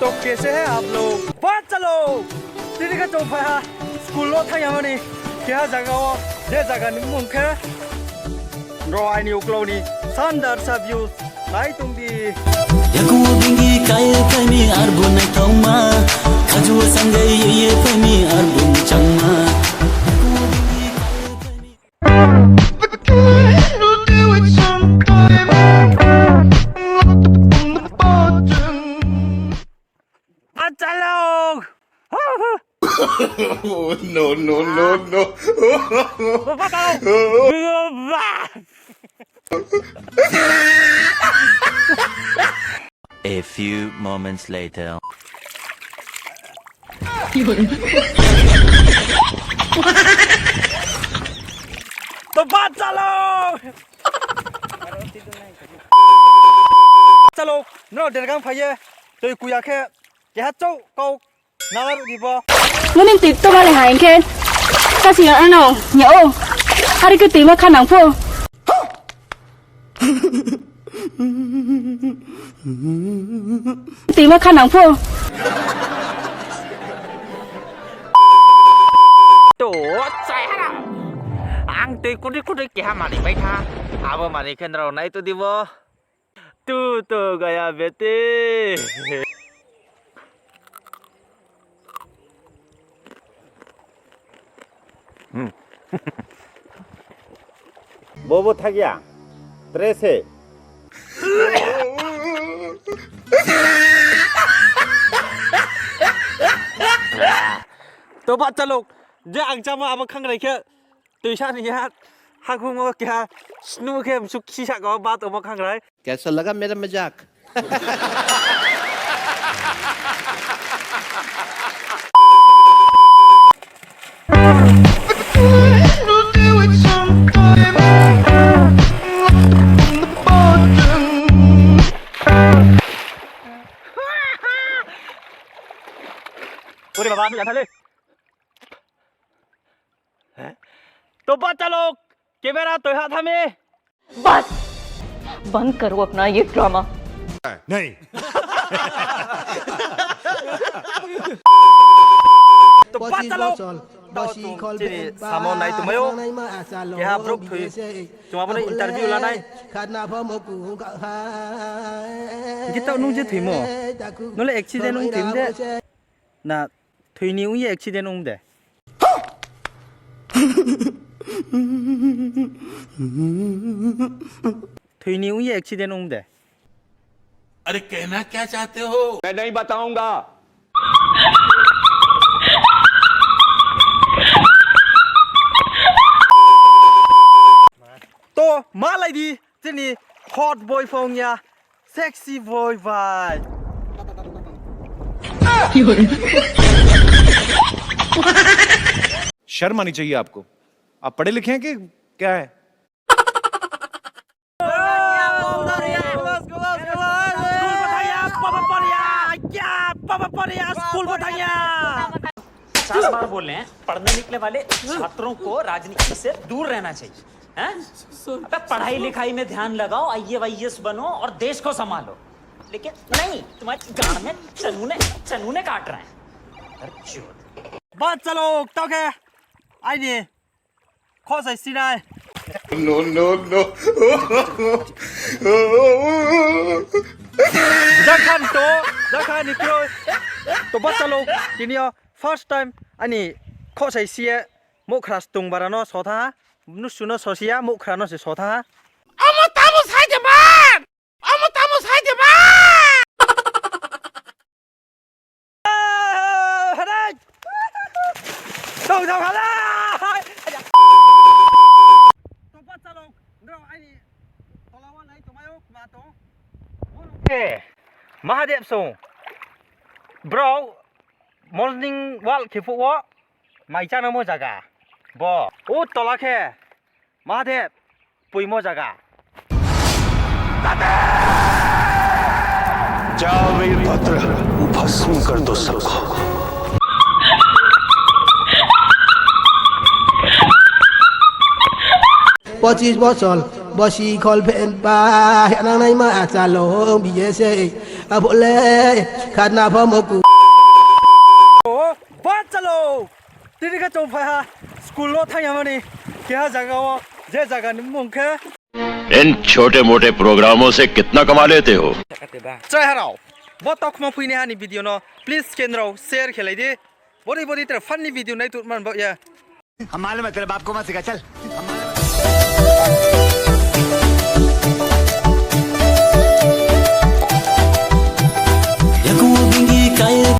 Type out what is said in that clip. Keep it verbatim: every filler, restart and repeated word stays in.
To kaise hai upload. Bachalo! Tini khe chung phai ha school wo thanng ya mani keha zaga wo, je zaga ni mmung khe ro aini uklau ni Sandar Sabiu nai tong di. Yakubu bingi kai phai mi arbo naithaoma, khaju sangai ye ye phai mi arbo changma. Bachalo! Oh, no, no, no, no. A few moments later. To bachalo! Bachalo, no dergang phai ye, toi kuya khe, keha chouh kau Nala ruh di bo. Muni tui to bale hai khe. Kasi ano nya o. Hari khe tuima khanang pho. Tuima khanang pho. To, chai hara. Ang tui kudui kudui keha mani bai tha. Abo mani khe nrao nai to di bo. Tu to gaya bete. Hmm. Bobo thagya. Trese. To bachalo, je ang chámo abo khangrai khe. Tuisa ni ya, hakhung wo keha, snu khe msuk sisa kau bat omo khangrai. कैसा लगा मेरा मजाक? Ore baba, ami jatha le. To bachalo, camera toi ha thami. बस, बंद करो अपना ये ड्रामा। नहीं। To bachalo, tao chung chini samo nai tongmai ou. Keha brouh thoi, chung abo no interview lanai. Hing khe tao nung je thoimo? Nung le accident ong thoimo de? Na, thoi ni ong ye accident ong de? Thoi ni ong ye accident ong de? अरे कहना क्या चाहते हो? मैं नहीं बताऊंगा। To, malai di, chini hot boy phung ya. Sexy boy bhai। शर्म आनी चाहिए आपको। आप पढ़े लिखे हैं कि क्या है? पचास बार बोले हैं, पढ़ने निकले वाले छात्रों को राजनीति से दूर रहना चाहिए। हैं? अबे पढ़ाई लिखाई में ध्यान लगाओ, आईएएस वाईएएस बनो और देश को संभालो। लेकिन नहीं, तुम्हारी गांड में चनूने, चनूने काट रहे हैं। अरे चोद। Bachalo, tao khe, aini, khosai sinai. No, no, no। Jakhan to, jakhan ni kro. To bachalo, tini yo first time ani khosai si ye, mukhra stung bara no so thanng ha, nusu no so si ya, mukhra no se so thanng ha. Amo tamo sai de man! Amo tamo sai de man! Harai! Tong tong halai! To bachalo, nrao aini tola wo nai tongmai ou kma tong. Eh, Mahadev song. Bro, morning walk khe phuh wo, mai chá namo zaga. Bo, o tola khe, Mahadev, poimo zaga. जा वीरभद्र, भस्म कर दो सबको। পঁচিশ বছর বসি খল ফেন পা, হেনাং নাইমা আচালো বিয়ে সে। Abo le khana pha mo ku. Ba chalo! Tini khe chung phai ha school wo thanng ya mani keha zaga wo, je zaga ni mmung khe इन छोटे मोटे प्रोग्रामों से कितना कमा लेते हो? Chrai ha rao, bo tokma phuinaiha ni video no please khe nrao share khe lai di. Body body tre funny video nai tongman baoh ye. हम मालूम है तेरे बाप को मत सिखा चल।